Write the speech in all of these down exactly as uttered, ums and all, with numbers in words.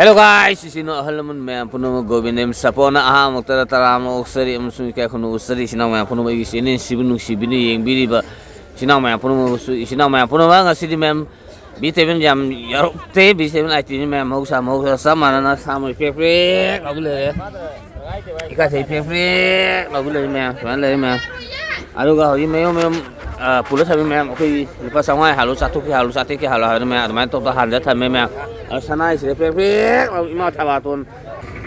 Hello guys, ꯏꯆꯤꯟ ꯏꯅꯥꯎ ꯑꯍꯜ ꯂꯃꯟ ꯃꯌꯥꯝ ꯄꯨꯝꯅꯃꯛ, ꯒꯣꯕꯤꯟꯗ ꯑꯦꯝ ꯁꯥꯄꯣꯟꯅ ꯑꯍꯥꯟꯕꯃꯛꯇꯗ ꯇꯔꯥꯝꯅ ꯑꯣꯛꯆꯔꯤ ꯑꯃꯁꯨꯡ ꯏꯀꯥꯏ ꯈꯨꯝꯅꯕ ꯎꯠꯆꯔꯤ꯫ ꯏꯆꯤꯟ ꯏꯅꯥꯎ ꯃꯌꯥꯝ ꯄꯨꯝꯅꯃꯛ, ꯑꯩꯒꯤ ꯆꯦꯅꯦꯜꯁꯤꯕꯨ ꯅꯨꯡꯁꯤꯕꯤꯅ ꯌꯦꯡꯕꯤꯔꯤꯕ ꯏꯆꯤꯟ ꯏꯅꯥꯎ ꯃꯌꯥꯝ ꯄꯨꯝꯅꯃꯛꯁꯨ, ꯏꯆꯤꯟ ꯏꯅꯥꯎ ꯃꯌꯥꯝ ꯄꯨꯝꯅꯃꯛ, ꯉꯁꯤꯗꯤ ꯃꯌꯥꯝ ꯚꯤꯖꯤꯇꯦꯕꯜ ꯌꯥꯝ ꯌꯥꯎꯔꯛꯇꯦ꯫ ꯚꯤꯖꯤꯇꯦꯕꯜ ꯑꯥꯏꯇꯦꯝꯁꯤ ꯃꯌꯥꯝ ꯃꯍꯧꯁꯥ, ꯃꯍꯧꯁꯥ ꯆꯞ ꯃꯥꯟꯅꯅ ꯁꯥ ꯃꯔꯣꯏ ꯄ꯭ꯔꯦꯛ ꯄ꯭ꯔꯦꯛ ꯂꯥꯎꯕꯤ ꯂꯩꯔꯦ꯫ ꯏꯀꯥꯏꯊꯩ ꯄ꯭ꯔꯦꯛ ꯄ꯭ꯔꯦꯛ ꯂꯥꯎꯕꯤ ꯂꯩꯔꯦ ꯃꯌꯥꯝ, ꯁꯨꯃꯥꯏꯅ ꯂꯩꯔꯦ ꯃꯌꯥꯝ꯫ ꯑꯗꯨꯒ ꯍꯧꯖꯤꯛ ꯃꯌꯨꯝ ꯃꯌꯨꯝ, ꯑ, ꯄꯨꯂ ꯊꯝꯃꯤ ꯃꯌꯥꯝ, ꯑꯩꯈꯣꯏꯒꯤ ꯂꯨꯄꯥ ꯆꯥꯝꯃꯉꯥ ꯍꯥꯜꯂꯨ, ꯆꯥꯇ꯭ꯔꯨꯛꯀꯤ ꯍꯥꯜꯂꯨ, ꯆꯥꯇ꯭ꯔꯦꯠꯀꯤ ꯍꯥꯜꯂꯨ ꯍꯥꯏꯕꯗ ꯃꯌꯥꯝ ꯑꯗꯨꯃꯥꯏꯅ ꯇꯧꯗ ꯍꯥꯟꯗ ꯊꯝꯃꯦ ꯃꯌꯥꯝ꯫ ꯑꯗꯣ ꯁꯅꯥ ꯍꯥꯏꯁꯤꯗ ꯄ꯭ꯔꯦꯛ ꯄ꯭ꯔꯦꯛ ꯂꯥꯎꯕꯤ ꯏꯃꯥ ꯊꯕꯥꯇꯣꯟ꯫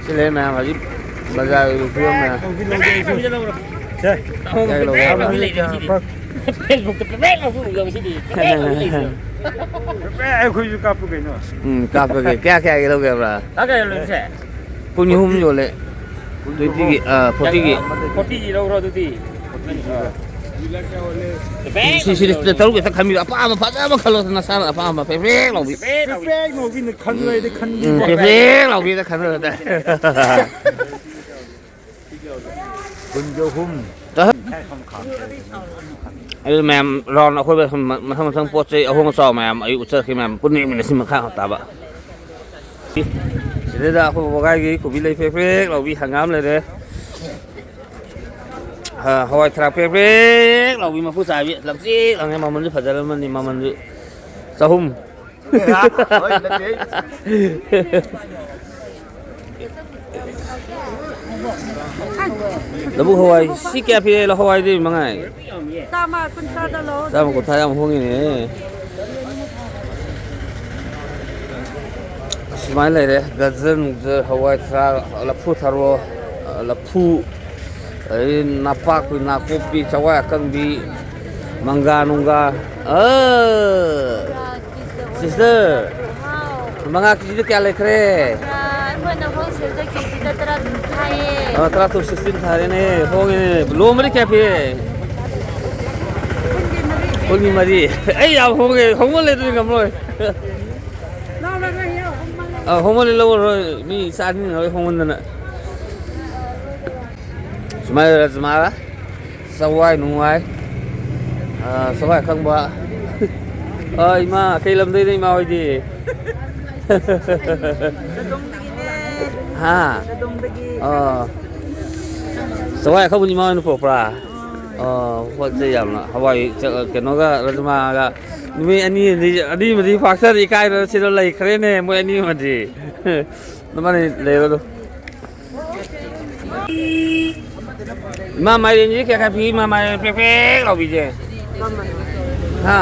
ꯁꯤ ꯂꯩ ꯃꯌꯥꯝ ꯍꯧꯖꯤꯛ ꯕꯖꯥꯔꯒꯤ ꯐꯤꯕꯝ ꯃꯌꯥꯝ꯫ ꯁꯦ꯫ ꯀꯌꯥꯒꯤ ꯂꯧꯒꯦ ꯍꯥꯏꯕ꯭ꯔꯥ? ꯐꯦꯁꯕꯨꯛꯇ ꯄꯦꯄꯦ ꯂꯥꯎꯕ ꯎꯕ꯭ꯔꯥ ꯉꯁꯤꯗꯤ? ꯄꯦꯄꯦ ꯂꯥꯎꯕ ꯂꯩꯕ꯭ꯔꯥ? ꯄꯦꯄꯦ ꯑꯩꯈꯣꯏꯁꯨ ꯀꯥꯞꯄꯨ ꯀꯩꯅꯣ꯫ ꯎꯝ, ꯀꯥꯞꯄꯒꯦ꯫ ꯀꯌꯥ ꯀꯌꯥꯒꯤ ꯂꯧꯒꯦ ꯍꯥꯏꯕ꯭ꯔꯥ? ꯀꯥ ꯀꯌꯥ ꯂꯧꯔꯤꯁꯦ? ꯀꯨꯟ ꯑꯍꯨꯝ ꯌꯣꯜꯂꯦ꯫ ꯇ꯭ꯋꯦꯟꯇꯤꯒꯤ, ꯑ, ꯐꯣꯔꯇꯤꯒꯤ꯫ ꯐꯣꯔꯇꯤꯒꯤ ꯂꯧꯔꯣ ꯑꯗꯨꯗꯤ꯫ ꯄꯦꯄꯦ ꯁꯤ, ꯁꯤ, ꯁꯤ, ꯂꯥꯎꯕꯤ ꯇꯔꯨꯛ ꯍꯦꯛꯇ ꯈꯟꯕꯤꯔꯣ꯫ ꯑꯄꯥꯝꯕ ꯐꯖꯕ ꯈꯜꯂꯣ, ꯅꯁꯥꯅ ꯑꯄꯥꯝꯕ ꯄꯦꯄꯦ ꯂꯥꯎꯕꯤ꯫ ꯄꯦꯄꯦ ꯂꯥꯎꯕꯤ꯫ ꯄꯦꯄꯦ ꯂꯥꯎꯕꯤꯅ ꯈꯟꯕ ꯍꯥꯏꯗꯤ ꯈꯟꯕꯤꯕ ꯎꯝ, ꯍꯥꯏ꯫ ꯄꯦꯄꯦ ꯂꯥꯎꯕꯤꯗ ꯈꯟꯕ ꯍꯥꯏꯇꯥꯔꯦ꯫ ꯀꯨꯟꯒ ꯑꯍꯨꯝ꯫ ꯑꯗꯨ ꯃꯌꯥꯝ ꯔꯥꯎꯟ ꯑꯩꯈꯣꯏ ꯁꯨꯝ ꯃꯊꯪ ꯃꯊꯪ ꯄꯣꯠ ꯆꯩ ꯑꯍꯣꯡ ꯑꯆꯥꯎ ꯃꯌꯥꯝ ꯑꯌꯨꯛ ꯎꯠꯆꯔꯛꯈꯤ ꯃꯌꯥꯝ ꯄꯨꯟꯅ ꯌꯦꯡꯃꯤꯟꯅꯁꯤ ꯃꯈꯥ ꯇꯥꯕ꯫ ꯁꯤꯗꯩꯗ ꯑꯩꯈꯣꯏ ꯕꯕꯥꯒꯤ ꯀꯣꯕꯤ ꯂꯩ ꯄ꯭ꯔꯦꯛ ꯄ꯭ꯔꯦꯛ ꯂꯥꯎꯕꯤ ꯍꯪꯒꯥꯝ ꯂꯩꯔꯦ꯫ ꯑ, ꯍꯋꯥꯏ ꯊ꯭ꯔꯥꯛ ꯄ꯭ꯔꯦꯛ ꯄ꯭ꯔꯦꯛ ꯂꯥꯎꯕꯤ ꯃꯀꯨ ꯆꯥꯕꯤ ꯂꯪꯇ꯭ꯔꯤꯛ ꯂꯪꯉꯦ꯫ ꯃꯃꯜꯁꯨ ꯐꯖꯔꯝꯃꯅꯤ꯫ ꯃꯃꯜꯁꯨ ꯆꯍꯨꯝ꯫ ꯂꯧꯕꯨꯛ ꯍꯋꯥꯏ ꯁꯤ ꯀꯌꯥ ꯄꯤꯔꯦ? ꯂꯧ ꯍꯋꯥꯏꯗꯤ ꯃꯉꯥꯏ꯫ ꯆꯥꯝꯃ ꯀꯨꯟꯊ꯭ꯔꯥꯗ ꯂꯧ꯫ ꯆꯥꯝꯃ ꯀꯨꯟꯊ꯭ꯔꯥ ꯌꯥꯝ ꯍꯣꯡꯉꯤꯅꯦ꯫ ꯁꯨꯃꯥꯏꯅ ꯂꯩꯔꯦ꯫ ꯒꯖꯔ ꯅꯨꯡꯖꯔ, ꯍꯋꯥꯏ ꯊ꯭ꯔꯥꯛ, ꯂꯐꯨ ꯊꯔꯣ, ꯂꯐꯨ, ꯑꯗꯩ ꯅꯄꯥꯛꯄꯤ, ꯅꯥꯀꯨꯞꯄꯤ, ꯆꯋꯥꯏ ꯑꯀꯪꯕꯤ, ꯃꯪꯒꯥ ꯅꯨꯡꯒꯥ꯫ ꯑ, ꯁꯤꯁꯇꯔ, ꯍꯥꯎ꯫ ꯃꯉꯥ ꯀꯦꯖꯤꯗ ꯀꯌꯥ ꯂꯩꯈ꯭ꯔꯦ? ꯑ, ꯑꯩꯈꯣꯏꯅ ꯍꯣꯜꯁꯦꯜꯗ ꯀꯦꯖꯤꯗ ꯇꯔꯥ ꯊꯥꯏꯌꯦ꯫ ꯑ, ꯇꯔꯥ ꯇꯔꯨꯛ, ꯁꯤꯛꯁꯇꯤꯟ ꯊꯥꯔꯦꯅꯦ꯫ ꯍꯣꯡꯉꯦꯅꯦ꯫ ꯂꯣ ꯑꯃꯗꯤ ꯀꯌꯥ ꯄꯤꯔꯦ? ꯀꯨꯟꯒꯤ ꯃꯔꯤ꯫ ꯀꯨꯟꯒꯤ ꯃꯔꯤ꯫ ꯑꯩ ꯌꯥꯝ ꯍꯣꯡꯉꯦ꯫ ꯍꯣꯡꯃꯜꯂꯦ ꯑꯗꯨꯗꯤ ꯉꯝꯃꯔꯣꯏ꯫ ꯂꯧꯔꯔꯣꯏ, ꯌꯥꯎ, ꯍꯣꯡꯃꯜꯂꯦ꯫ ꯑ, ꯍꯣꯡꯃꯜꯂꯦ, ꯂꯧꯔꯔꯣꯏ꯫ ꯃꯤ ꯆꯥꯅꯤꯡꯉꯔꯣꯏ ꯍꯣꯡꯃꯟꯗꯅ꯫ ꯁꯨꯃꯥꯏꯅ ꯔꯖꯃꯥ, ꯆꯋꯥꯏ ꯅꯨꯡꯋꯥꯏ, ꯑ, ꯆꯋꯥꯏ ꯑꯀꯪꯕ꯫ ꯑ, ꯏꯃꯥ, ꯀꯩ ꯂꯝꯗꯩꯅꯣ ꯏꯃꯥ ꯍꯣꯏꯗꯤ? ꯀꯗꯣꯝꯗꯒꯤꯅꯦ? ꯍꯥ? ꯀꯗꯣꯝꯗꯒꯤ? ꯑꯥ꯫ ꯆꯋꯥꯏ ꯑꯀꯪꯕꯗꯤ ꯏꯃꯥ ꯍꯣꯏꯅ ꯄꯨꯔꯛꯄ꯭ꯔꯥ? ꯑꯥ꯫ ꯑꯥ, ꯄꯣꯠ ꯆꯩ ꯌꯥꯝꯅ꯫ ꯍꯋꯥꯏ ꯆ-, ꯀꯩꯅꯣꯒ ꯔꯖꯃꯥꯒ꯫ ꯅꯨꯃꯤꯠ ꯑꯅꯤ ꯑꯗꯤ, ꯑꯅꯤꯃꯗꯤ ꯐꯥꯛꯆꯔ ꯏꯀꯥꯏꯗꯅ ꯁꯤꯗ ꯂꯩꯈ꯭ꯔꯦꯅꯦ, ꯃꯣꯏ ꯑꯅꯤꯃꯗꯤ꯫ ꯅꯕꯥꯅꯤ ꯂꯩꯔꯣ ꯑꯗꯨꯝ꯫ ꯏꯃꯥ, ꯃꯥꯏꯔꯦꯟꯁꯦ ꯀꯌꯥ ꯀꯌꯥ ꯄꯤ? ꯏꯃꯥ, ꯃꯥꯏꯔꯦꯟ ꯄ꯭ꯔꯦꯛ ꯄ꯭ꯔꯦꯛ ꯂꯥꯎꯕꯤꯁꯦ꯫ ꯍꯥ?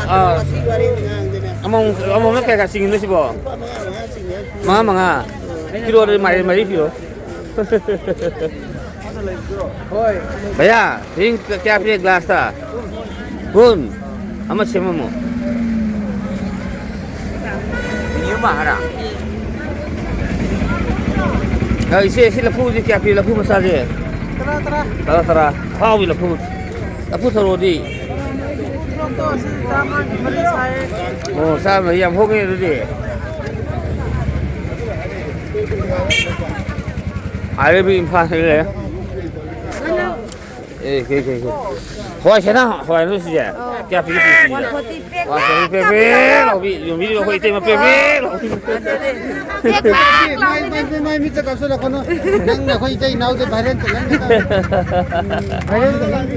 ꯑꯥ꯫ ꯑꯃꯨꯛ, ꯑꯃꯨꯛꯅ ꯀꯌꯥ ꯀꯌꯥ ꯆꯤꯡꯉꯤꯅꯣ ꯁꯤꯕꯣ? ꯃꯉꯥ, ꯃꯉꯥ꯫ ꯀꯤꯂꯣꯗ ꯃꯥꯏꯔꯦꯟ ꯃꯔꯤ ꯄꯤꯔꯣ꯫ ꯍꯣꯏ꯫ ꯚꯩꯌꯥ, ꯁꯤꯡ ꯀꯌꯥ ꯄꯤꯔꯦ ꯒ꯭ꯂꯥꯁꯇ? ꯀꯨꯟ꯫ ꯑꯃ ꯁꯦꯝꯃꯝꯃꯣ꯫ ꯁꯤꯅꯤ ꯑꯃ ꯍꯥꯏꯔ? ꯑ, ꯏꯆꯦ, ꯁꯤ ꯂꯐꯨꯁꯤ ꯀꯌꯥ ꯄꯤ, ꯂꯐꯨ ꯃꯆꯥꯁꯦ? ꯇꯔꯥ, ꯇꯔꯥ꯫ ꯇꯔꯥ, ꯇꯔꯥ꯫ ꯑꯍꯥꯎꯕꯤ ꯂꯐꯨ꯫ ꯂꯐꯨ ꯊꯔꯣꯗꯤ? ꯂꯐꯨ ꯊꯔꯣꯗꯣ ꯁꯤ ꯆꯥꯝꯃꯒꯤ ꯃꯔꯤ ꯁꯥꯏ꯫ ꯑꯣ, ꯆꯥꯝꯃ, ꯌꯥꯝ ꯍꯣꯡꯉꯦ ꯑꯗꯨꯗꯤ꯫ ꯑꯥꯏ ꯂꯞ ꯌꯨ ꯏꯝꯐꯥꯜ ꯂꯩꯔꯦ꯫ ꯑꯦ, ꯀꯩ, ꯀꯩ, ꯀꯩ꯫ ꯍꯋꯥꯏ ꯁꯦꯅꯥ, ꯍꯋꯥꯏ ꯅꯠꯇ꯭ꯔꯣ ꯁꯤꯁꯦ? ꯑꯧ꯫ ꯀꯌꯥ ꯄꯤꯒꯦ ꯄꯤꯒꯦ ꯁꯤꯁꯦ? ꯋꯥꯟ ꯐꯣꯔꯇꯤ ꯄꯦꯛ ꯋꯥꯟ ꯐꯣꯔꯇꯤ ꯄꯦꯛ ꯄꯦꯛ ꯂꯥꯎꯕꯤ, ꯌꯣꯟꯕꯤꯔꯤꯕ ꯑꯩꯈꯣꯏ ꯏꯇꯩꯃ ꯄꯦꯛ ꯄꯦꯛ ꯂꯥꯎꯕꯤ꯫ ꯄꯦꯛ ꯄꯦꯛ ꯃꯥꯏ, ꯂꯥꯎꯕꯤꯅꯦ꯫ ꯃꯥꯏ, ꯃꯥꯏ ꯃꯤꯠꯇ ꯀꯥꯞꯁꯤꯜꯂꯛꯀꯅꯨ꯫ ꯅꯪꯅ ꯑꯩꯈꯣꯏ ꯏꯇꯩ ꯏꯅꯥꯎꯗ viral ꯆꯠꯍꯟꯒꯦ ꯇꯧꯔꯦ꯫ Viral ꯆꯠꯍꯟꯒꯦ꯫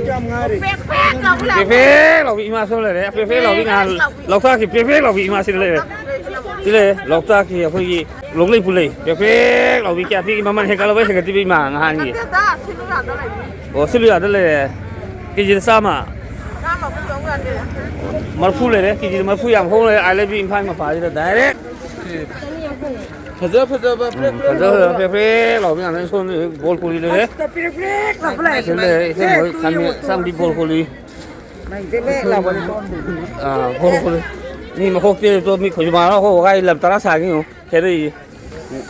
ꯄꯦꯛ ꯄꯦꯛ ꯂꯥꯎꯕꯤ ꯄꯦꯛ ꯂꯥꯎꯕꯤ꯫ ꯄꯦꯛ ꯄꯦꯛ ꯂꯥꯎꯕꯤ ꯏꯃꯥ ꯁꯣꯝ ꯂꯩꯔꯦ꯫ ꯄꯦꯛ ꯄꯦꯛ ꯂꯥꯎꯕꯤ ꯄꯦꯛ ꯉꯍꯥꯟ ꯂꯥꯎꯕꯤ꯫ ꯂꯣꯛꯇꯥꯛꯀꯤ ꯄꯦꯛ ꯄꯦꯛ ꯂꯥꯎꯕꯤ ꯏꯃꯥ ꯁꯤꯗ ꯂꯩꯔꯦ꯫ ꯁꯤ ꯂꯩꯔꯦ꯫ ꯂꯣꯛꯇꯥꯛꯀꯤ ꯑꯩꯈꯣꯏꯒꯤ ꯂꯣꯛꯂꯩ ꯄꯨꯂꯩ꯫ ꯄꯦꯛ ꯄꯦꯛ ꯂꯥꯎꯕꯤ ꯀꯌꯥ ꯄꯤꯒꯦ? ꯃꯃꯜ ꯍꯦꯟꯒꯠꯂꯕ ꯍꯦꯟꯒꯠꯇ꯭ꯔꯤꯕ ꯏꯃꯥ ꯉꯍꯥꯟꯒꯤ? ꯅꯠꯇꯦꯗ, ꯁꯤꯜꯂꯨ ꯌꯥꯗ ꯂꯩꯕꯅꯤ꯫ ꯑꯣ, ꯁꯤꯜꯂꯨ ꯌꯥꯗ ꯂꯩꯔꯦ꯫ ꯀꯦꯖꯤꯗ ꯆꯥꯝꯃ? ꯆꯥꯝꯃ ꯐꯥꯎ ꯌꯧ ꯌꯥꯗꯦ꯫ ꯃꯔꯐꯨ ꯂꯩꯔꯦ, ꯀꯦꯖꯤꯗ ꯃꯔꯐꯨ ꯌꯥꯝ ꯍꯣꯡ ꯂꯩꯔꯦ, ꯑꯥꯏ ꯂꯩꯕꯤ ꯏꯝꯐꯥꯜ ꯃꯄꯥꯁꯤꯗ direct꯫ ꯐꯖ ꯐꯖꯕ ꯄ꯭ꯔꯦꯛ ꯎꯝ, ꯄ꯭ꯔꯦꯛ ꯐꯖ ꯐꯖꯕ ꯂꯥꯎꯕ꯫ ꯄ꯭ꯔꯦꯛ ꯄ꯭ꯔꯦꯛ ꯂꯥꯎꯕꯤ ꯉꯥꯛꯇꯅꯤ꯫ ꯁꯣꯝꯗ ꯕꯣꯜ ꯀꯣꯂꯤ ꯂꯩꯔꯦ꯫ ꯑꯁ, ꯄ꯭ꯔꯦꯛ ꯄ꯭ꯔꯦꯛ ꯂꯥꯎꯕ ꯂꯥꯛꯑꯦ꯫ ꯁꯤꯗ ꯂꯩꯔꯦ, ꯏꯆꯦ ꯃꯣꯏ ꯈꯥꯃꯦꯟ ꯑꯁꯥꯡꯕꯤ ꯕꯣꯜ ꯀꯣꯂꯤ꯫ ꯄ꯭ꯔꯦꯛ ꯄ꯭ꯔꯦꯛ ꯂꯥꯎꯕꯅꯤ꯫ ꯑꯥ, ꯕꯣꯜ ꯀꯣꯂꯤ꯫ ꯃꯤ ꯃꯈꯣꯛ ꯇꯦꯛꯇꯣ ꯃꯤ ꯈꯣꯏꯖꯨ ꯃꯥꯟꯅ ꯍꯣ ꯍꯥꯏ ꯂꯝ ꯇꯔꯥ ꯁꯥꯡꯉꯤ ꯌꯦꯡꯉꯨ꯫ ꯈꯦꯠꯅꯩꯌꯦ꯫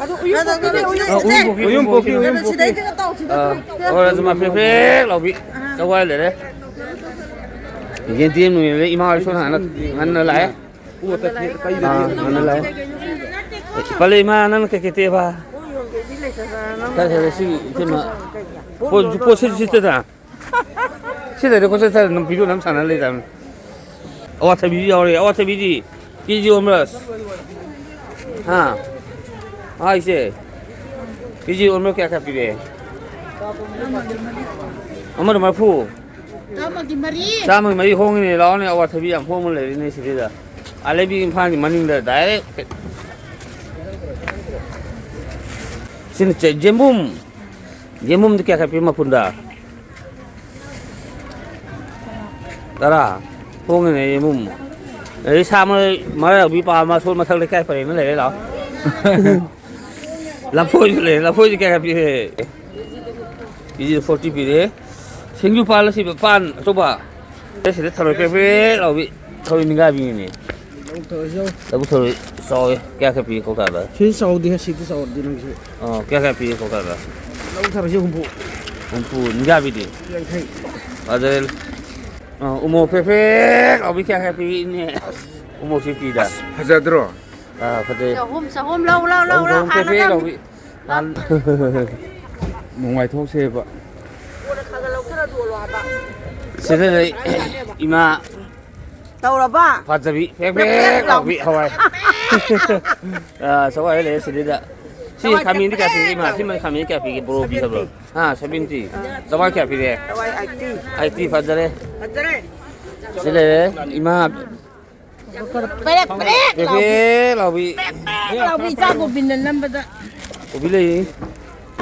ꯑꯗꯨ ꯎꯌꯨꯝ ꯄꯣꯛꯄꯤꯗ ꯎꯌꯨꯝ ꯑꯥ, ꯄꯣꯛꯄꯤ, ꯎꯌꯨꯝ ꯄꯣꯛꯄꯤ, ꯎꯌꯨꯝ ꯄꯣꯛꯄꯤ꯫ ꯁꯤꯗꯩꯗꯒ ꯇꯧ, ꯁꯤꯗ ꯑꯥ, ꯇꯧ꯫ ꯍꯣꯏ, ꯑꯗꯨꯃ ꯄ꯭ꯔꯦꯛ ꯄ꯭ꯔꯦꯛ ꯂꯥꯎꯕꯤ꯫ ꯑꯥ꯫ ꯆꯋꯥꯏ ꯂꯩꯔꯦ꯫ ꯌꯦꯟꯗꯦꯝ ꯅꯨꯡꯗꯦꯝ ꯂꯩ, ꯏꯃꯥ ꯍꯣꯏ ꯁꯣꯝ ꯍꯥꯟꯅ ꯉꯟꯅ ꯂꯥꯛꯑꯦ꯫ ꯑꯥ, ꯉꯟꯅ ꯂꯥꯛꯑꯦ꯫ ꯄꯜꯂꯦ ꯏꯃꯥ, ꯅꯪꯅ ꯀꯩꯀꯩ ꯇꯦꯛꯑꯕ? ꯈꯔ ꯈꯔ ꯁꯤ ꯏꯇꯩꯃ꯫ ꯄꯣꯠ, ꯄꯣꯠ ꯁꯤꯠ ꯁꯤꯠꯇꯗꯅ꯫ ꯁꯤ ꯂꯩꯔꯦ, ꯈꯣꯠꯆꯠ ꯆꯠ ꯑꯗꯨꯝ video ꯅꯝ ꯁꯥꯟꯅ ꯂꯩ ꯇꯥꯕꯅꯤ꯫ ꯑꯋꯥꯊꯕꯤꯁꯨ ꯌꯥꯎꯔꯦ꯫ ꯑꯋꯥꯊꯕꯤꯗꯤ ꯀꯦꯖꯤ ꯑꯃꯔ? ꯍꯥ? ꯍꯥ, ꯏꯆꯦ? ꯀꯦ ꯖꯤ ꯑꯣꯟꯕ ꯀꯌꯥ ꯀꯌꯥ ꯄꯤꯔꯦ? ꯑꯃꯗ ꯃꯔꯤꯐꯨ? ꯆꯥꯝꯃꯒꯤ ꯃꯔꯤ꯫ ꯆꯥꯝꯃꯒꯤ ꯃꯔꯤ ꯍꯣꯡꯉꯤꯅꯦ, ꯂꯥꯛꯑꯣꯅꯦ, ꯑꯋꯥꯊꯕꯤ ꯌꯥꯝ ꯍꯣꯡꯕ ꯂꯩꯔꯦꯅꯦ ꯁꯤꯗꯩꯗ꯫ ꯑꯥ, ꯂꯩꯕꯤ ꯏꯝꯐꯥꯜꯒꯤ ꯃꯅꯤꯡꯗ direct꯫ ꯁꯤꯅ ꯆꯦ-, ꯖꯦꯝꯕꯨꯝ꯫ ꯖꯦꯝꯕꯨꯝꯗꯤ ꯀꯌꯥ ꯀꯌꯥ ꯄꯤ ꯃꯄꯨꯟꯗ? ꯇꯔꯥ꯫ ꯍꯣꯡꯉꯤꯅꯦ ꯖꯦꯝꯕꯨꯝ꯫ ꯑꯗꯩ ꯁꯥ ꯃꯔꯣꯏ, ꯃꯔꯥ ꯌꯥꯎꯕꯤ ꯄꯥꯝꯃ ꯁꯣꯝ ꯃꯊꯛ ꯂꯩꯀꯥꯏ ꯄꯔꯦꯡꯗ ꯂꯩꯔꯦ, ꯂꯥꯛꯑꯣ꯫ ꯂꯐꯣꯏꯁꯨ ꯂꯩ꯫ ꯂꯐꯣꯏꯁꯨ ꯀꯌꯥ ꯀꯌꯥ ꯄꯤꯔꯦ? ꯀꯦ ꯖꯤꯗ forty ꯄꯤꯔꯦ꯫ ꯁꯤꯡꯖꯨ ꯄꯥꯜꯂ ꯁꯤꯕ ꯄꯥꯟ ꯑꯆꯧꯕ꯫ ꯑꯦ, ꯁꯤꯗ ꯊꯔꯣꯏ ꯄ꯭ꯔꯦꯛ ꯄ꯭ꯔꯦꯛ ꯂꯥꯎꯕꯤ꯫ ꯊꯔꯣꯏ ꯅꯤꯡꯒꯥꯕꯤꯅꯤꯅꯦ꯫ ꯂꯧ ꯊꯔꯣꯏꯁꯦ ꯌꯦꯡꯉꯨ꯫ ꯂꯧꯕꯨꯛ ꯊꯔꯣꯏ ꯆꯥꯎꯋꯦ꯫ ꯀꯌꯥ ꯀꯌꯥ ꯄꯤꯔꯦ ꯀꯧꯇꯥꯗ? ꯁꯤ ꯆꯥꯎꯗꯦ, ꯁꯤꯗꯤ ꯆꯥꯎꯔꯗꯤ ꯅꯪꯁꯨ꯫ ꯑꯣ, ꯀꯌꯥ ꯀꯌꯥ ꯄꯤꯔꯦ ꯀꯧꯇꯥꯗ? ꯂꯧ ꯊꯔꯣꯏꯁꯦ ꯍꯨꯝꯐꯨ꯫ ꯍꯨꯝꯐꯨ, ꯅꯤꯡꯒꯥꯕꯤꯗꯤ? ꯌꯥꯡꯈꯩ꯫ ꯐꯖꯔꯦ꯫ ꯑ, ꯎꯃꯣꯔꯣꯛ ꯐ꯭ꯔꯦꯛ ꯐ꯭ꯔꯦꯛ ꯂꯥꯎꯕꯤ ꯀꯌꯥ ꯀꯌꯥ ꯄꯤꯔꯤꯅꯦ? ꯎꯃꯣꯔꯣꯛꯁꯦ ꯀꯤꯗ꯫ ꯑꯁ, ꯐꯖꯗ꯭ꯔꯣ? ꯑꯥ, ꯐꯖꯩ꯫ ꯆꯍꯨꯝ, ꯆꯍꯨꯝ ꯂꯧ, ꯂꯧ, ꯂꯧ, ꯂꯧ, ꯆꯍꯨꯝ ꯐ꯭ꯔꯦꯛ ꯐ꯭ꯔꯦꯛ ꯍꯥꯟꯅꯗꯕꯅꯤ꯫ ꯂꯥꯎꯕꯤ꯫ ꯍꯥꯟ-, ꯅꯨꯡꯉꯥꯏꯊꯣꯛꯁꯦꯕ꯫ ꯁꯤꯗ ꯂꯩ ꯏꯃꯥ꯫ ꯇꯧꯔꯕ? ꯐꯖꯕꯤ, ꯐ꯭ꯔꯦꯛ ꯐ꯭ꯔꯦꯛ ꯂꯥꯎꯕꯤ ꯍꯋꯥꯏ꯫ ꯑꯥ, ꯆꯋꯥꯏ ꯂꯩꯔꯦ ꯁꯤꯗꯩꯗ꯫ ꯁꯤ ꯆꯋꯥꯏ ꯈꯥꯃꯦꯟꯗꯤ ꯀꯌꯥ ꯄꯤꯒꯦ ꯏꯃꯥ? ꯐ꯭ꯔꯦꯛ ꯁꯤ ꯈꯥꯃꯦꯟ ꯀꯌꯥ ꯄꯤꯒꯦ? ꯕꯣꯔꯣ ꯄꯤꯗꯕ꯭ꯔꯣ? ꯁꯚꯦꯟꯇꯤ꯫ ꯍꯥ, ꯁꯚꯦꯟꯇꯤ꯫ ꯑꯥ꯫ ꯆꯋꯥꯏ ꯀꯌꯥ ꯄꯤꯔꯦ? ꯆꯋꯥꯏ ꯑꯩꯠꯇꯤ꯫ ꯑꯩꯠꯇꯤ, ꯐꯖꯔꯦ꯫ ꯐꯖꯔꯦ꯫ ꯁꯤ ꯂꯩꯔꯦ ꯏꯃꯥ꯫ ꯄꯦꯔꯦꯛ, ꯄꯦꯔꯦꯛ ꯂꯥꯎꯕꯤ꯫ ꯄꯦꯔꯦꯛ ꯂꯥꯎꯕꯤ꯫ ꯄꯦꯔꯦꯛ ꯂꯥꯎꯕꯤ, ꯏꯆꯥ ꯒꯣꯕꯤꯟꯗ ꯅꯝꯕꯗ꯫ ꯀꯣꯕꯤ ꯂꯩ꯫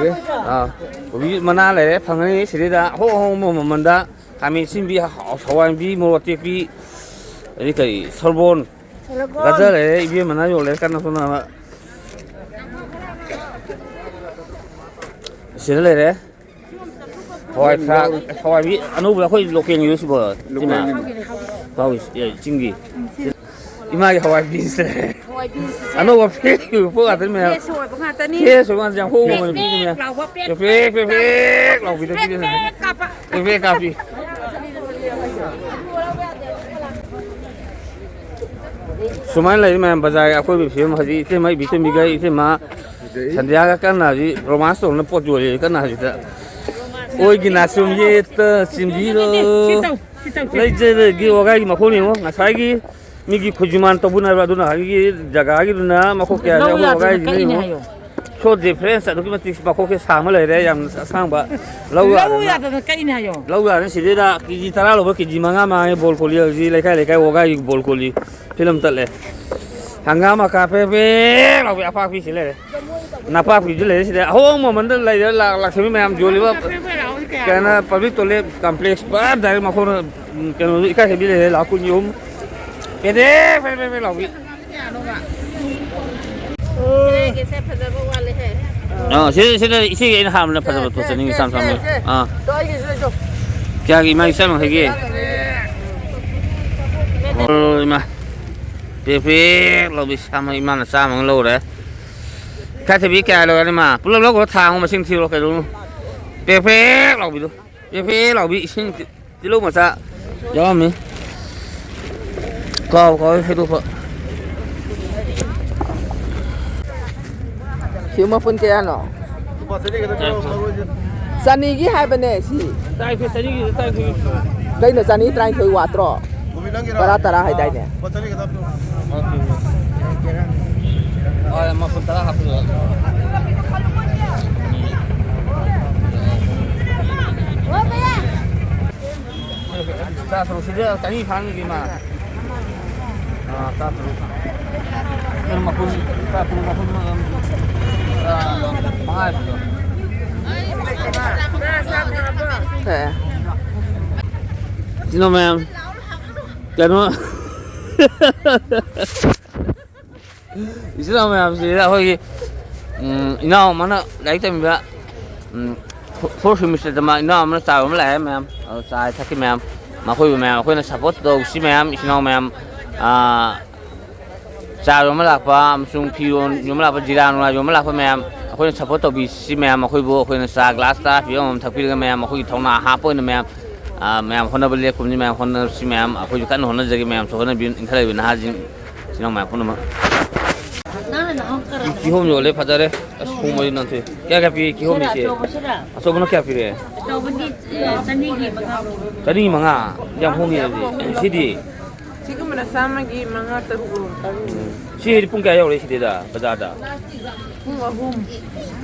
ꯑꯦ, ꯑꯥ, ꯀꯣꯕꯤ ꯃꯅꯥ ꯂꯩꯔꯦ, ꯐꯪꯒꯅꯤ ꯁꯤꯗꯩꯗ ꯑꯍꯣꯡ ꯑꯍꯣꯡꯕ ꯃꯃꯜꯗ꯫ ꯈꯥꯃꯦꯟ ꯑꯁꯤꯟꯕꯤ, ꯍ-, ꯍꯋꯥꯏ ꯃꯨꯕꯤ, ꯃꯣꯔꯣꯛ ꯑꯇꯦꯛꯄꯤ, ꯑꯗꯩ ꯀꯔꯤ, ꯁꯣꯔꯕꯣꯟ, ꯁꯣꯔꯕꯣꯟ꯫ ꯒꯖꯔ ꯂꯩꯔꯦ, ꯏꯕꯦꯝꯃꯅ ꯌꯣꯜꯂꯦ ꯀꯟꯅ ꯁꯣꯝꯗ꯫ ꯁꯤꯗ ꯂꯩꯔꯦ꯫ ꯍꯋꯥꯏ ꯊ꯭ꯔꯥꯛ, ꯍꯋꯥꯏꯕꯤ ꯑꯅꯧꯕ ꯑꯩꯈꯣꯏ ꯂꯣꯀꯦꯜꯒꯤꯔꯣ ꯁꯤꯕꯣ? ꯏꯃꯥ? ꯂꯣꯀꯦꯜꯒꯤꯅꯤ꯫ ꯍꯥꯎ, ꯑꯦ, ꯆꯤꯡꯒꯤ꯫ ꯏꯃꯥꯒꯤ ꯍꯋꯥꯏ ꯕꯤꯟꯁ꯫ ꯍꯋꯥꯏ ꯕꯤꯟꯁꯁꯦ ꯑꯅꯧꯕ ꯐ꯭ꯔꯦꯁꯀꯤ ꯑꯣꯏꯕ ꯄꯣꯠ ꯉꯥꯛꯇꯅꯤ ꯃꯌꯥꯝ꯫ ꯐ꯭ꯔꯦꯁ ꯑꯣꯏꯕ ꯉꯥꯛꯇꯅꯤ꯫ ꯐ꯭ꯔꯦꯁ ꯑꯣꯏꯕ ꯉꯥꯛꯇꯅꯤ, ꯌꯥꯝ ꯍꯣꯡ ꯍꯣꯡꯅ ꯄꯤꯔꯤꯁꯦ ꯃꯌꯥꯝ꯫ ꯄꯦꯛ ꯄꯦꯛ ꯂꯥꯎꯕ, ꯄꯦꯛ ꯄꯦꯛ ꯄꯦꯛ ꯄꯦꯛ ꯂꯥꯎꯕꯤꯗ ꯄꯦꯛ ꯄꯤꯔꯤꯁꯦ꯫ ꯄꯦꯛ ꯀꯥꯞꯄ꯫ ꯄꯦꯛ ꯄꯦꯛ ꯀꯥꯞꯄꯤ꯫ ꯁꯨꯃꯥꯏꯅ ꯂꯩꯔꯤ ꯃꯌꯥꯝ ꯕꯖꯥꯔꯒꯤ ꯑꯀꯣꯏꯕꯒꯤ ꯐꯤꯕꯝ꯫ ꯍꯧꯖꯤꯛ ꯏꯇꯩꯃ ꯏꯕꯤꯇꯣꯝꯕꯤꯒ ꯏꯇꯩꯃ ꯁꯟꯗ꯭ꯌꯥꯒ ꯀꯟꯅ ꯍꯧꯖꯤꯛ ꯔꯣꯃꯥꯟꯁ ꯇꯧꯗꯅ ꯄꯣꯠ ꯌꯣꯜꯂꯤ ꯀꯟꯅ ꯍꯧꯖꯤꯛꯇ꯫ ꯑꯣꯏꯒꯤ ꯅꯥꯆꯣꯝ ꯌꯦꯠꯇ ꯆꯤꯟꯕꯤꯔꯣ꯫ ꯁꯤ ꯇꯧ, ꯁꯤ ꯇꯧ, ꯁꯤ ꯇꯧ꯫ ꯂꯩꯖꯔꯒꯦ ꯋꯥꯒꯥꯏꯒꯤ ꯃꯈꯣꯟ ꯌꯦꯡꯉꯣ꯫ ꯉꯁꯥꯏꯒꯤ ꯃꯤꯒꯤ ꯈꯨꯖꯤꯃꯥꯟ ꯇꯧꯕꯅꯦꯕ, ꯑꯗꯨꯅ ꯑꯩꯒꯤ ꯖꯒꯥꯒꯤꯗꯨꯅ ꯃꯈꯣꯛ ꯀꯌꯥꯁꯦ ꯂꯧ ꯑꯩꯈꯣꯏ ꯌꯥꯗꯅ ꯋꯥꯒꯥꯏꯁꯤꯅ ꯀꯛꯏꯅꯦ ꯌꯦꯡꯉꯣ꯫ ꯍꯥꯏꯌꯣ꯫ ꯁꯣ ꯗꯤꯐ꯭ꯔꯦꯟꯁ ꯑꯗꯨꯛꯀꯤ ꯃꯇꯤꯛ ꯃꯈꯣꯛꯁꯦ ꯁꯥꯡꯕ ꯂꯩꯔꯦ, ꯌꯥꯝ ꯑꯁꯥꯡꯕ꯫ ꯂꯧ ꯂꯧ ꯌꯥꯗꯅ꯫ ꯌꯥꯗꯅ ꯀꯛꯏꯅꯦ ꯍꯥꯏꯌꯣ꯫ ꯂꯧ ꯌꯥꯗꯅ ꯁꯤꯗꯩꯗ ꯀꯦ ꯖꯤ ꯇꯔꯥ ꯂꯧꯕ ꯀꯦ ꯖꯤ ꯃꯉꯥ ꯃꯥꯡꯉꯦ ꯕꯣꯜ ꯀꯣꯂꯤ ꯍꯧꯖꯤꯛ ꯂꯩꯀꯥꯏ ꯂꯩꯀꯥꯏ ꯋꯥꯒꯥꯏꯒꯤ ꯕꯣꯜ ꯀꯣꯂꯤ꯫ ꯐꯤꯂꯝ ꯇꯠꯂꯦ꯫ ꯍꯪꯒꯥꯝ ꯑꯀꯥ ꯄꯦꯛ ꯄꯦꯛ ꯂꯥꯎꯕꯤ ꯑꯄꯥꯛꯄꯤ ꯁꯤ ꯂꯩꯔꯦ꯫ ꯅꯄꯥꯛꯄꯤꯁꯨ ꯂꯩꯔꯦ ꯁꯤꯗ꯫ ꯑꯍꯣꯡꯕ ꯃꯃꯟꯗ ꯂꯩꯔꯦ ꯂꯥꯛ ꯂꯥꯛꯁꯃꯤ ꯃꯌꯥꯝ ꯌꯣꯜꯂꯤꯕ꯫ ꯀꯩꯅꯣ ꯄꯕ꯭ꯂꯤꯛ ꯇꯣꯏꯂꯦꯠ ꯀꯝꯄ꯭ꯂꯦꯛꯁ ꯄꯨꯔꯥ ꯗꯥꯏꯔꯦꯛ ꯃꯈꯣꯡꯅ, ꯎꯝ, ꯀꯩꯅꯣꯗꯣ ꯏꯀꯥꯏ ꯈꯪꯕꯤ ꯂꯩꯔꯦ ꯂꯥꯛ ꯀꯨꯟꯒꯤ ꯑꯍꯨꯝ꯫ ꯄꯦꯗꯦꯛ ꯄꯦꯗꯦꯛ ꯄꯦꯗꯦꯛ ꯂꯥꯎꯕꯤ꯫ ꯏꯆꯦꯒꯤꯁꯦ ꯐꯖꯕ ꯋꯥꯠꯂꯦꯍꯦ꯫ ꯑꯥ, ꯁꯤ, ꯁꯤꯗ ꯏꯆꯦꯒꯤ ꯑꯩꯅ ꯍꯥꯟꯕꯅ ꯐꯖꯕ ꯄꯣꯠ ꯆꯠꯅꯤꯡꯉꯤ ꯏꯆꯝ ꯆꯝꯅ꯫ ꯑꯥ꯫ ꯀꯌꯥꯒꯤ ꯏꯃꯥꯒꯤ ꯆꯥꯝ ꯌꯥꯡꯈꯩꯒꯤ? ꯑꯣ, ꯏꯃꯥ꯫ ꯄꯦꯛ ꯄꯦꯛ ꯂꯥꯎꯕꯤ ꯆꯥꯝꯃ, ꯏꯃꯥꯅ ꯆꯥꯝꯃ ꯑꯃ ꯂꯧꯔꯦ꯫ ꯏꯀꯥꯏꯊꯕꯤ ꯀꯌꯥ ꯂꯧꯔꯒꯦ, ꯏꯃꯥ? ꯄꯨꯂꯞ ꯂꯧꯈ꯭ꯔꯣ, ꯊꯥꯡ ꯑꯃ ꯃꯁꯤꯡ ꯊꯤꯔꯣ, ꯀꯩꯗꯧꯅꯣ? ꯄꯦꯛ ꯄꯦꯛ ꯂꯥꯎꯕꯤꯗꯣ꯫ ꯄꯦ ꯄꯦ ꯂꯥꯎꯕꯤ ꯏꯁꯤꯡ ꯇꯤ-, ꯇꯤꯜꯍꯧ ꯃꯆꯥ ꯌꯥꯎꯔꯝꯃꯤ꯫ ꯀꯥꯎ ꯀꯥꯎꯋꯦ ꯈꯥꯏꯗꯣꯛꯄ꯫ ꯁꯤ ꯃꯄꯨꯟ ꯀꯌꯥꯅꯣ? ꯂꯨꯄꯥ ꯆꯅꯤ ꯈꯛꯇ ꯄꯤꯔꯛꯑꯣ, ꯃꯔꯣꯏꯁꯦ꯫ ꯆꯅꯤꯒꯤ ꯍꯥꯏꯕꯅꯦ ꯁꯤ꯫ ꯇꯔꯥꯅꯤꯊꯣꯏ, ꯆꯅꯤꯒꯤ ꯇꯔꯥꯅꯤꯊꯣꯏ꯫ ꯀꯩꯅꯣ ꯆꯅꯤ ꯇꯔꯥꯅꯤꯊꯣꯏ ꯋꯥꯠꯇ꯭ꯔꯣ? ꯕꯣꯕꯤ ꯅꯪꯒꯤꯔꯣ? ꯇꯔꯥ ꯇꯔꯥ ꯍꯥꯏꯗꯥꯏꯅꯦ? ꯂꯨꯄꯥ ꯆꯅꯤ ꯈꯛꯇ ꯄꯤꯔꯛꯑꯣ꯫ ꯍꯣꯏ, ꯃꯄꯨꯟ ꯇꯔꯥ ꯍꯥꯞꯄꯤꯔꯣ꯫ ꯆꯥ ꯁꯔꯨꯛꯁꯤꯗꯤ ꯆꯅꯤ ꯐꯥꯅꯤꯒꯤ ꯃꯥ꯫ ꯑꯥ, ꯆꯥ ꯁꯔꯨꯛ꯫ ꯅꯪ ꯃꯄꯨꯟ, ꯆꯥ ꯁꯔꯨꯛ ꯃꯄꯨꯟ, ꯑꯥ, ꯃꯉꯥ ꯍꯥꯏꯕꯗꯣ꯫ ꯀꯩ? ꯏꯆꯤꯟ ꯏꯅꯥꯎ ꯃꯌꯥꯝ, ꯀꯩꯅꯣ, ꯏꯆꯤꯟ ꯏꯅꯥꯎ ꯃꯌꯥꯝꯁꯤꯗ ꯑꯩꯈꯣꯏꯒꯤ, ꯎꯝ, ꯏꯅꯥꯎ ꯑꯃꯅ ꯂꯥꯏꯔꯤꯛ ꯇꯝꯃꯤꯕ, ꯎꯝ, ꯐꯣ-, ꯐꯣꯔꯠ ꯁꯦꯃꯤꯁꯇꯔꯗ ꯃꯥ ꯏꯅꯥꯎ ꯑꯃꯅ ꯆꯥ ꯌꯣꯟꯕ ꯂꯥꯛꯑꯦ ꯃꯌꯥꯝ꯫ ꯑꯗꯣ ꯆꯥ ꯊꯛꯀꯦ ꯃꯌꯥꯝ꯫ ꯃꯈꯣꯏꯕꯨ ꯃꯌꯥꯝ ꯑꯩꯈꯣꯏꯅ ꯁꯞꯄꯣꯔꯠ ꯇꯧꯁꯤ ꯃꯌꯥꯝ, ꯏꯆꯤꯟ ꯏꯅꯥꯎ ꯃꯌꯥꯝ꯫ ꯑꯥ, ꯆꯥ ꯌꯣꯟꯕ ꯂꯥꯛꯄ ꯑꯃꯁꯨꯡ ꯐꯤꯔꯣꯟ ꯌꯣꯟꯕ ꯂꯥꯛꯄ, ꯖꯤꯔꯥ ꯅꯨꯡꯔꯥ ꯌꯣꯟꯕ ꯂꯥꯛꯄ ꯃꯌꯥꯝ, ꯑꯩꯈꯣꯏꯅ ꯁꯞꯄꯣꯔꯠ ꯇꯧꯕꯤꯁꯤ ꯃꯌꯥꯝ꯫ ꯃꯈꯣꯏꯕꯨ ꯑꯩꯈꯣꯏꯅ ꯆꯥ ꯒ꯭ꯂꯥꯁ ꯇꯔꯥ ꯄꯤꯕ ꯑꯃꯃꯝ ꯊꯛꯄꯤꯔꯒ ꯃꯌꯥꯝ, ꯃꯈꯣꯏꯒꯤ ꯊꯧꯅꯥ ꯍꯥꯞꯄ ꯑꯣꯏꯅ ꯃꯌꯥꯝ, ꯑꯥ, ꯃꯌꯥꯝ ꯍꯣꯠꯅꯕ ꯂꯦꯞꯀꯨꯝꯁꯤ ꯃꯌꯥꯝ, ꯍꯣꯠꯅꯁꯤ ꯃꯌꯥꯝ꯫ ꯑꯩꯈꯣꯏꯁꯨ ꯀꯟꯅ ꯍꯣꯠꯅꯖꯒꯦ ꯃꯌꯥꯝꯁꯨ ꯍꯣꯠꯅꯕꯤꯌꯨ, ꯏꯟꯈꯠꯂꯛꯏꯕ ꯅꯍꯥꯁꯤꯡ꯫ ꯏꯆꯤꯟ ꯏꯅꯥꯎ ꯃꯌꯥꯝ ꯄꯨꯝꯅꯃꯛ꯫ ꯀꯤ-, ꯀꯤꯍꯣꯝ ꯌꯣꯜꯂꯦ, ꯐꯖꯔꯦ꯫ ꯑꯁ, ꯍꯣꯡꯕꯗꯤ ꯅꯥꯟꯊꯣꯛꯑꯦ꯫ ꯀꯌꯥ ꯀꯌꯥ ꯄꯤꯔꯦ ꯀꯤꯍꯣꯝꯗꯤ, ꯏꯆꯦ? ꯑꯆꯧꯕꯁꯤꯔꯥ? ꯑꯆꯧꯕꯅ ꯀꯌꯥ ꯄꯤꯔꯦ? ꯑꯆꯧꯕꯗꯤ, ꯑꯦ, ꯆꯅꯤꯒꯤ ꯃꯉꯥ꯫ ꯆꯅꯤꯒꯤ ꯃꯉꯥ? ꯌꯥꯝ ꯍꯣꯡꯉꯦ ꯑꯗꯨꯗꯤ꯫ ꯁꯤꯗꯤ? ꯁꯤꯒꯨꯝꯕꯅ ꯆꯥꯝꯃꯒꯤ ꯃꯉꯥ, ꯇꯔꯨꯛ ꯂꯣ꯫ ꯁꯤꯗꯤ ꯄꯨꯡ ꯀꯌꯥ ꯌꯧꯔꯛꯏ ꯁꯤꯗꯩꯗ ꯕꯖꯥꯔꯗ? ꯄꯨꯡ ꯑꯍꯨꯝ꯫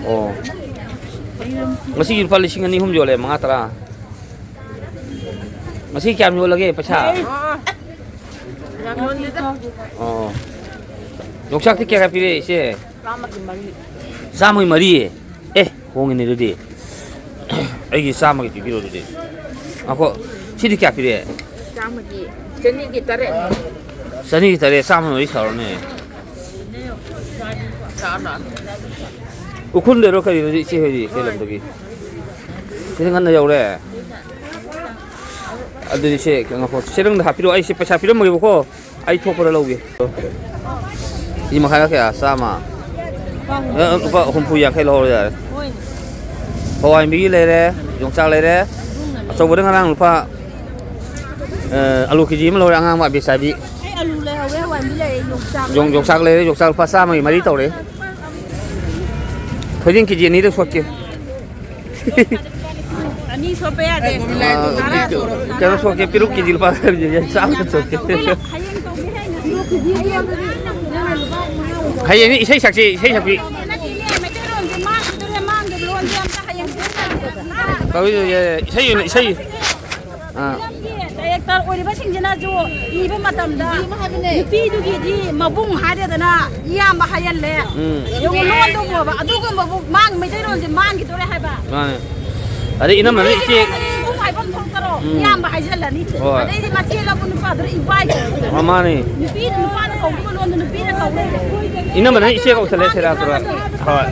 ꯑꯣ꯫ ꯉꯁꯤꯒꯤ ꯂꯨꯄꯥ ꯂꯤꯁꯤꯡ ꯑꯅꯤ ꯑꯍꯨꯝ ꯌꯣꯜꯂꯦ, ꯃꯉꯥ, ꯇꯔꯥ꯫ ꯉꯁꯤ ꯀꯌꯥꯝ ꯌꯣꯜꯂꯒꯦ ꯄꯩꯁꯥ? ꯑꯣ꯫ ꯌꯥꯝ ꯌꯣꯟꯗꯦꯗ꯫ ꯑꯣ꯫ ꯌꯣꯡꯆꯥꯛꯇꯤ ꯀꯌꯥ ꯀꯌꯥ ꯄꯤꯔꯦ ꯏꯆꯦ? ꯆꯥꯝꯃꯒꯤ ꯃꯔꯤ꯫ ꯆꯥꯝꯃꯒꯤ ꯃꯔꯤ? ꯑꯦ, ꯍꯣꯡꯉꯤꯅꯦ ꯑꯗꯨꯗꯤ꯫ ꯑꯩꯒꯤ ꯆꯥꯝꯃꯒꯤ ꯄꯤꯕꯤꯔꯣ ꯑꯗꯨꯗꯤ꯫ ꯉꯥꯏꯈꯣ, ꯁꯤꯗꯤ ꯀꯌꯥ ꯄꯤꯔꯦ? ꯆꯥꯝꯃꯒꯤ, ꯆꯅꯤꯒꯤ ꯇꯔꯦꯠ꯫ ꯆꯅꯤꯒꯤ ꯇꯔꯦꯠ, ꯆꯥꯝꯃ ꯃꯔꯤ ꯁꯥꯔꯣꯅꯦ꯫ ꯎꯈ꯭ꯔꯨꯜꯗꯩꯔꯣ ꯀꯔꯤꯅꯣ ꯏꯆꯦ ꯍꯣꯏꯗꯤ, ꯀꯩ ꯂꯝꯗꯒꯤ? ꯁꯤꯗꯤ ꯉꯟꯅ ꯌꯧꯔꯦ꯫ ꯑꯗꯨꯗꯤ ꯁꯦ, ꯉꯥꯏꯈꯣ, ꯆꯦꯔꯪꯗ ꯍꯥꯞꯄꯤꯔꯣ, ꯑꯩ ꯁꯤ ꯄꯩꯁꯥ ꯄꯤꯔꯝꯃꯒꯦꯕꯀꯣ꯫ ꯑꯩ ꯊꯣꯛꯄꯗ ꯂꯧꯒꯦ꯫ ꯀꯦꯖꯤ ꯃꯈꯥꯏꯒ ꯀꯌꯥ? ꯆꯥꯝꯃ꯫ ꯑ, ꯂꯨꯄꯥ ꯍꯨꯝꯐꯨ, ꯌꯥꯡꯈꯩ ꯂꯧꯍꯧꯔꯣ ꯌꯥꯔꯦ꯫ ꯍꯣꯏꯅꯦ꯫ ꯍꯋꯥꯏ ꯃꯨꯕꯤ ꯂꯩꯔꯦ, ꯌꯣꯡꯆꯥꯛ ꯂꯩꯔꯦ꯫ ꯑꯆꯧꯕꯗ ꯉꯔꯥꯡ ꯂꯨꯄꯥ, ꯑ, ꯑꯂꯨ ꯀꯦꯖꯤ ꯑꯃ ꯂꯧꯔꯦ, ꯑꯉꯥꯡꯕ ꯑꯕꯦꯆꯥꯕꯤ꯫ ꯑꯩ ꯑꯂꯨ ꯂꯩꯍꯧꯋꯦ, ꯍꯋꯥꯏ ꯃꯨꯕꯤ ꯂꯩꯔꯦ, ꯌꯣꯡꯆꯥꯛ ꯌꯣꯡ-, ꯂꯩꯔꯦ꯫ ꯌꯣꯡꯆꯥꯛ ꯂꯩꯔꯦ, ꯌꯣꯡꯆꯥꯛ ꯂꯨꯄꯥ ꯆꯥꯝꯃꯒꯤ ꯃꯔꯤ ꯇꯧꯔꯦ꯫ ꯊꯣꯏꯗꯤꯡ ꯀꯦꯖꯤ ꯑꯅꯤꯗ ꯁꯣꯠꯀꯦ꯫ ꯑꯅꯤ ꯁꯣꯠꯄ ꯌꯥꯗꯦ꯫ ꯑ, ꯀꯩꯅꯣ ꯁꯣꯠꯀꯦ, ꯄꯦꯔꯨꯛ ꯀꯦꯖꯤ ꯂꯨꯄꯥ ꯆꯥꯝꯃ ꯁꯣꯠꯀꯦ꯫ ꯍꯌꯦꯡ ꯇꯧꯒꯦ ꯍꯥꯏꯅ꯫ ꯍꯌꯦꯡ ꯏꯁꯩ ꯁꯛꯁꯤ, ꯏꯁꯩ ꯁꯛꯄꯤ꯫ ꯅꯠꯇꯦꯅꯦ, ꯃꯩꯇꯩꯂꯣꯟꯁꯦ ꯃꯥꯡꯈꯤꯗꯣꯔꯦ, ꯃꯥꯡꯈꯤꯕ ꯂꯣꯟꯁꯦ ꯑꯝꯇ ꯍꯌꯦꯡ ꯁꯛꯁꯤ꯫ ꯇꯧꯔꯤꯁꯦ, ꯏꯁꯩ ꯑꯣꯏꯅ, ꯏꯁꯩ꯫ ꯑꯥ꯫ ꯐꯤꯂꯝꯒꯤ ꯗꯥꯏꯔꯦꯛꯇꯔ ꯑꯣꯏꯔꯤꯕꯁꯤꯡꯁꯤꯅꯁꯨ ꯏꯕ ꯃꯇꯝꯗ ꯅꯨꯄꯤꯗꯨꯒꯤꯗꯤ ꯃꯕꯨꯡ ꯍꯥꯏꯔꯦꯗꯅ, ꯏꯌꯥꯝꯕ ꯍꯥꯏꯍꯜꯂꯦ꯫ ꯎꯝ꯫ ꯌꯦꯡꯉꯨ, ꯂꯣꯟꯗꯨꯕꯣꯕ, ꯑꯗꯨꯒꯨꯝꯕꯕꯨ ꯃꯥꯡ-, ꯃꯩꯇꯩꯂꯣꯟꯁꯦ ꯃꯥꯡꯈꯤꯗꯣꯔꯦ ꯍꯥꯏꯕ꯫ ꯃꯥꯅꯦ꯫ ꯑꯗꯩ ꯏꯅꯝꯃꯅ ꯏꯆꯦ ꯏꯕꯨꯡ ꯍꯥꯏꯐꯝ ꯊꯣꯛꯇꯔꯣ? ꯎꯝ꯫ ꯏꯌꯥꯝꯕ ꯍꯥꯏꯖꯜꯂꯅꯤ꯫ ꯍꯣꯏ꯫ ꯑꯗꯩꯗꯤ ꯃꯆꯦ ꯂꯧꯕ ꯅꯨꯄꯥꯗꯨꯅ ꯏꯕꯥꯏ ꯀꯧꯔꯅꯤ꯫ ꯑ, ꯃꯥꯅꯦ꯫ ꯅꯨꯄꯤꯅ ꯅꯨꯄꯥꯅ ꯀꯧꯕ ꯂꯣꯟꯗꯣ ꯅꯨꯄꯤꯅ ꯀꯧꯔꯦ꯫ ꯏꯅꯝꯃꯅ ꯏꯆꯦ ꯀꯧꯁꯜꯂꯦ, ꯁꯦꯔꯥꯟ ꯇꯨꯔꯥꯟ꯫ ꯍꯣꯏ꯫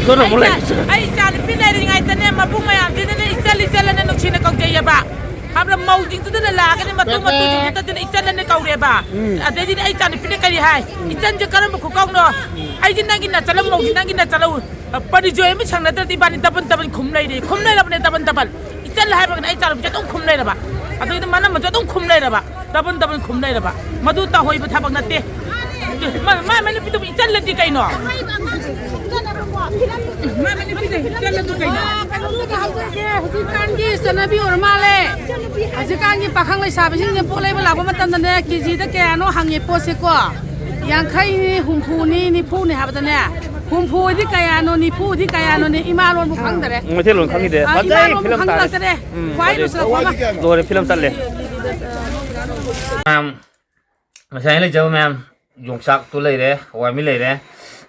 ꯁꯣꯝꯗ ꯑꯃꯨꯛ ꯂꯩ꯫ ꯑꯩ ꯏꯆꯥ ꯅꯨꯄꯤ ꯂꯩꯔꯤꯉꯩꯗꯅꯦ, ꯃꯕꯨꯡ ꯃꯌꯥꯝꯁꯤꯅꯅꯦ ꯏꯆꯜ ꯏꯆꯜ ꯑꯅ ꯅꯨꯡꯁꯤꯅ ꯀꯧꯖꯩꯌꯦꯕ꯫ ꯈꯪꯕ꯭ꯔꯥ? ꯃꯧꯁꯤꯡꯗꯨꯗꯅ ꯂꯥꯛꯑꯒꯅꯤ, ꯃꯇꯨ ꯃꯇꯨꯁꯤꯡꯗꯨꯗꯅ ꯏꯆꯜ ꯑꯅ ꯀꯧꯔꯦꯕ꯫ ꯎꯝ꯫ ꯑꯗꯩꯗꯤꯅꯦ ꯑꯩ ꯏꯆꯥ ꯅꯨꯄꯤꯅ ꯀꯔꯤ ꯍꯥꯏ? ꯏꯆꯟꯁꯦ ꯀꯔꯝꯕ ꯈꯨꯀꯧꯅꯣ? ꯑꯩꯁꯦ ꯅꯪꯒꯤ ꯅꯆꯜꯂꯧ, ꯃꯧꯁꯦ ꯅꯪꯒꯤ ꯅꯆꯜꯂꯧ꯫ ꯄꯔꯤꯖꯣꯏ ꯑꯃ ꯁꯪꯅꯗ꯭ꯔꯗꯤ ꯏꯕꯥꯅꯤ ꯗꯕꯟ ꯗꯕꯟ ꯈꯨꯝ ꯂꯩꯔꯦ꯫ ꯈꯨꯝ ꯂꯩꯔꯕꯅꯦ ꯗꯕꯟ ꯗꯕꯟ꯫ ꯏꯆꯜ ꯍꯥꯏꯕꯒꯅ ꯑꯩ ꯏꯆꯥꯅꯨꯄꯤꯁꯦ ꯑꯗꯨꯝ ꯈꯨꯝ ꯂꯩꯔꯕ꯫ ꯑꯗꯨꯒꯤꯗꯤ ꯃꯅꯝꯃꯁꯨ ꯑꯗꯨꯝ ꯈꯨꯝ ꯂꯩꯔꯕ꯫ ꯗꯕꯟ ꯗꯕꯟ ꯈꯨꯝ ꯂꯩꯔꯕ꯫ ꯃꯗꯨ ꯇꯧꯍꯩꯕ ꯊꯕꯛ ꯅꯠꯇꯦ꯫ ꯃꯥ, ꯃꯥ, ꯃꯥ ꯅꯨꯄꯤꯗꯨꯕꯨ ꯏꯆꯜꯂꯗꯤ ꯀꯩꯅꯣ? ꯃꯥ, ꯃꯥ ꯅꯨꯄꯤꯗꯨ ꯏꯆꯜꯂꯗꯤ ꯀꯩꯅꯣ? ꯀꯩꯅꯣꯝꯇꯒ ꯍꯥꯏꯖꯔꯛꯀꯦ, ꯍꯧꯖꯤꯛꯀꯥꯟꯒꯤ ꯆꯠꯅꯕꯤ ꯑꯣꯏꯔ ꯃꯥꯜꯂꯦ꯫ ꯍꯧꯖꯤꯛꯀꯥꯟꯒꯤ ꯄꯥꯈꯪ ꯂꯩꯁꯥꯕꯤꯁꯤꯡꯁꯦ ꯄꯣꯠ ꯂꯩꯕ ꯂꯥꯛꯄ ꯃꯇꯝꯗꯅꯦ, ꯀꯦꯖꯤꯗ ꯀꯌꯥꯅꯣ ꯍꯪꯉꯦ ꯄꯣꯠꯁꯦꯀꯣ꯫ ꯌꯥꯡꯈꯩꯅꯤ, ꯍꯨꯝꯐꯨꯅꯤ, ꯅꯤꯐꯨꯅꯤ ꯍꯥꯏꯕꯗꯅꯦ, ꯍꯨꯝꯐꯨꯗꯤ ꯀꯌꯥꯅꯣ, ꯅꯤꯐꯨꯗꯤ ꯀꯌꯥꯅꯣꯅꯦ, ꯏꯃꯥ ꯂꯣꯟꯕꯨ ꯈꯪꯗꯔꯦ꯫ ꯎꯝ, ꯃꯩꯇꯩꯂꯣꯟ ꯈꯪꯈꯤꯗꯦ꯫ ꯑ, ꯏꯃꯥ ꯐꯖꯩ, ꯂꯣꯟꯕꯨ ꯐꯤꯂꯝ ꯇꯥꯔꯦ꯫ ꯈꯪꯂꯛꯇꯔꯦ꯫ ꯎꯝ, ꯈ꯭ꯋꯥꯏ ꯐꯖꯩ꯫ ꯂꯨꯁꯜꯂꯛꯄ ꯑꯃ꯫ ꯂꯣꯏꯔꯦ, ꯐꯤꯂꯝ ꯆꯠꯂꯦ꯫ ꯃꯌꯥꯝ, ꯉꯁꯥꯏ ꯂꯩꯖꯕ ꯃꯌꯥꯝ, ꯌꯣꯡꯆꯥꯛꯇꯣ ꯂꯩꯔꯦ, ꯍꯋꯥꯏꯃꯤ ꯂꯩꯔꯦ,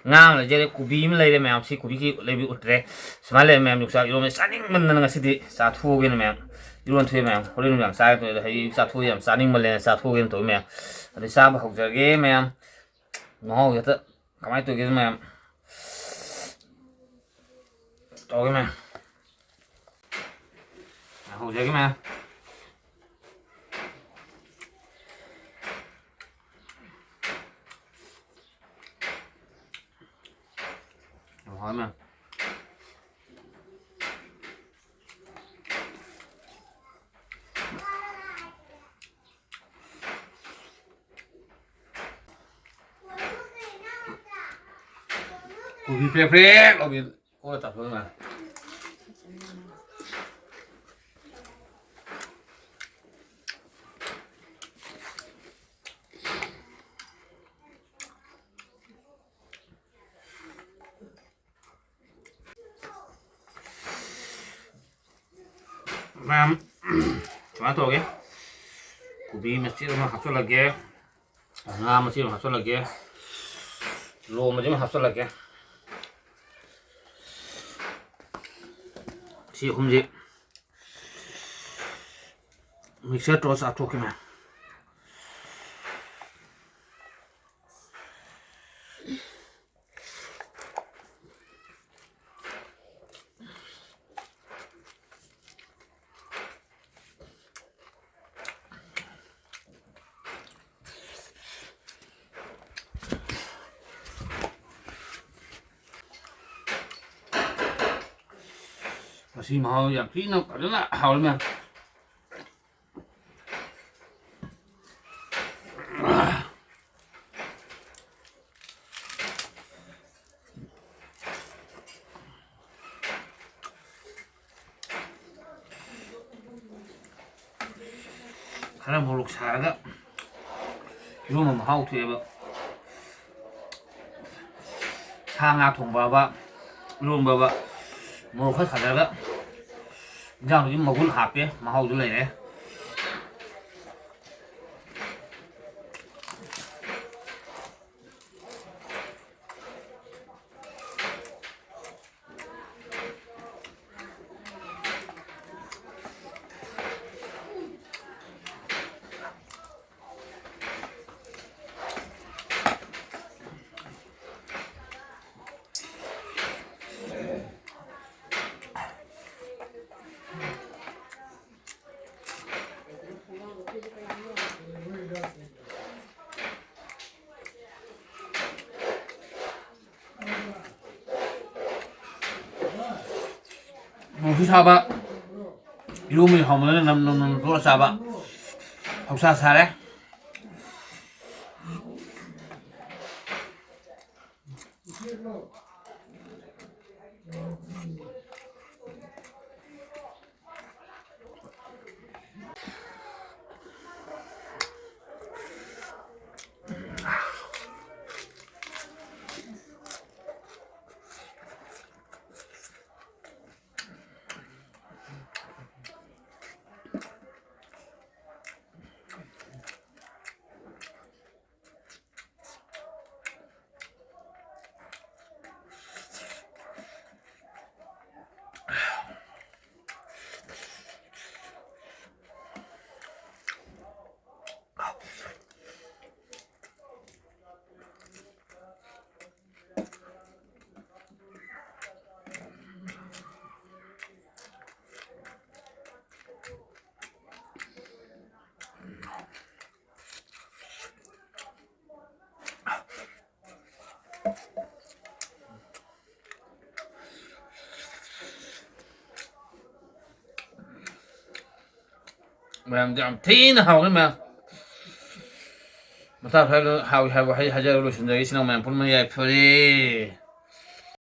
ꯉꯥ ꯑꯃ ꯂꯩꯖꯔꯦ, ꯀꯣꯕꯤ ꯑꯃ ꯂꯩꯔꯦ ꯃꯌꯥꯝ꯫ ꯁꯤ ꯀꯣꯕꯤꯁꯤ ꯂꯩꯕꯤ ꯎꯠꯇ꯭ꯔꯦ꯫ ꯁꯨꯃꯥꯏꯅ ꯂꯩꯔꯦ ꯃꯌꯥꯝ, ꯌꯣꯡꯆꯥꯛ ꯏꯔꯣꯟꯕ ꯆꯥꯅꯤꯡꯃꯟꯗꯅ ꯉꯁꯤꯗꯤ ꯆꯥꯊꯣꯛꯑꯒꯦꯅ ꯃꯌꯥꯝ꯫ ꯏꯔꯣꯟ ꯊꯣꯛꯑꯦ ꯃꯌꯥꯝ, ꯍꯣꯔꯦꯟ ꯅꯨꯡꯗꯥꯡ ꯆꯥꯒꯦ ꯇꯧꯅꯤ, ꯑꯗꯣ ꯍꯌꯦꯡ ꯆꯥꯊꯣꯛꯑ ꯌꯥꯝ ꯆꯥꯅꯤꯡꯃꯜꯂꯦꯅ ꯆꯥꯊꯣꯛꯑꯒꯦꯅ ꯇꯧꯋꯤ ꯃꯌꯥꯝ꯫ ꯑꯗꯩ ꯆꯥꯕ ꯍꯧꯖꯔꯒꯦ ꯃꯌꯥꯝ꯫ ꯃꯍꯥꯎ ꯍꯦꯛꯇ ꯀꯃꯥꯏꯅ ꯇꯧꯒꯦ ꯃꯌꯥꯝ? ꯇꯧꯒꯦ ꯃꯌꯥꯝ꯫ ꯍꯧꯖꯔꯒꯦ ꯃꯌꯥꯝ꯫ ꯌꯥꯝ ꯍꯥꯎꯋꯦ ꯃꯌꯥꯝ꯫ ꯀꯣꯕꯤ ꯄ꯭ꯔꯦꯛ ꯄ꯭ꯔꯦꯛ ꯂꯥꯎꯕꯤ꯫ ꯀꯣꯠꯂ ꯆꯥꯊꯣꯛꯑꯒ꯫ ꯃꯌꯥꯝ, ꯁꯨꯃꯥꯏꯅ ꯇꯧꯔꯒꯦ꯫ ꯀꯣꯕꯤ ꯃꯆꯦꯠ ꯑꯃ ꯍꯥꯞꯆꯤꯜꯂꯒꯦ, ꯉꯥ ꯃꯆꯦꯠ ꯑꯃ ꯍꯥꯞꯆꯤꯜꯂꯒꯦ, ꯂꯣ ꯃꯆꯦꯠ ꯑꯃ ꯍꯥꯞꯆꯤꯜꯂꯒꯦ꯫ ꯁꯤ ꯑꯍꯨꯝꯁꯤ ꯃꯤꯛꯁꯔ ꯇꯧꯔ ꯆꯥꯊꯣꯛꯀꯦ ꯃꯌꯥꯝ꯫ ꯃꯁꯤ ꯃꯍꯥꯎ ꯌꯥꯝ ꯊꯤꯅ ꯐꯖꯅ ꯍꯥꯎꯔꯦ ꯃꯌꯥꯝ꯫ ꯈꯔ ꯃꯣꯔꯣꯛ ꯁꯥꯔꯒ ꯏꯔꯣꯝꯕ ꯃꯍꯥꯎ ꯊꯣꯛꯑꯦꯕ꯫ ꯁꯥ ꯉꯥ ꯊꯣꯡꯕꯕ, ꯏꯔꯣꯝꯕꯕ, ꯃꯣꯔꯣꯛ ꯈꯔ ꯁꯥꯗꯔꯒ ꯏꯟꯖꯥꯡꯗꯨꯒꯤ ꯃꯒꯨꯟ ꯍꯥꯞꯄꯦ, ꯃꯍꯥꯎꯗꯨ ꯂꯩꯔꯦ꯫ ꯅꯣꯡꯁꯨ ꯁꯥꯕ, ꯏꯔꯣꯟꯕꯒꯤ ꯍꯥꯎꯃꯟꯗꯅ ꯅꯝ ꯅꯝ ꯅꯝ ꯇꯣꯠꯂ ꯆꯥꯕ꯫ ꯍꯧꯁꯥ ꯁꯥꯔꯦ꯫ ꯃꯌꯥꯝꯗꯤ ꯌꯥꯝ ꯊꯤꯅ ꯍꯥꯎꯈ꯭ꯔꯦ ꯃꯌꯥꯝ꯫ ꯃꯇꯥꯡ ꯁ꯭ꯋꯥꯏꯗ ꯍꯥꯎꯏ ꯍꯥꯏꯕ ꯋꯥꯍꯩ ꯍꯥꯏꯖꯔꯒ ꯂꯣꯏꯁꯤꯟꯖꯔꯒꯦ꯫ ꯏꯆꯤꯟ ꯏꯅꯥꯎ ꯃꯌꯥꯝ ꯄꯨꯝꯅꯃꯛ ꯌꯥꯏꯐꯔꯦ꯫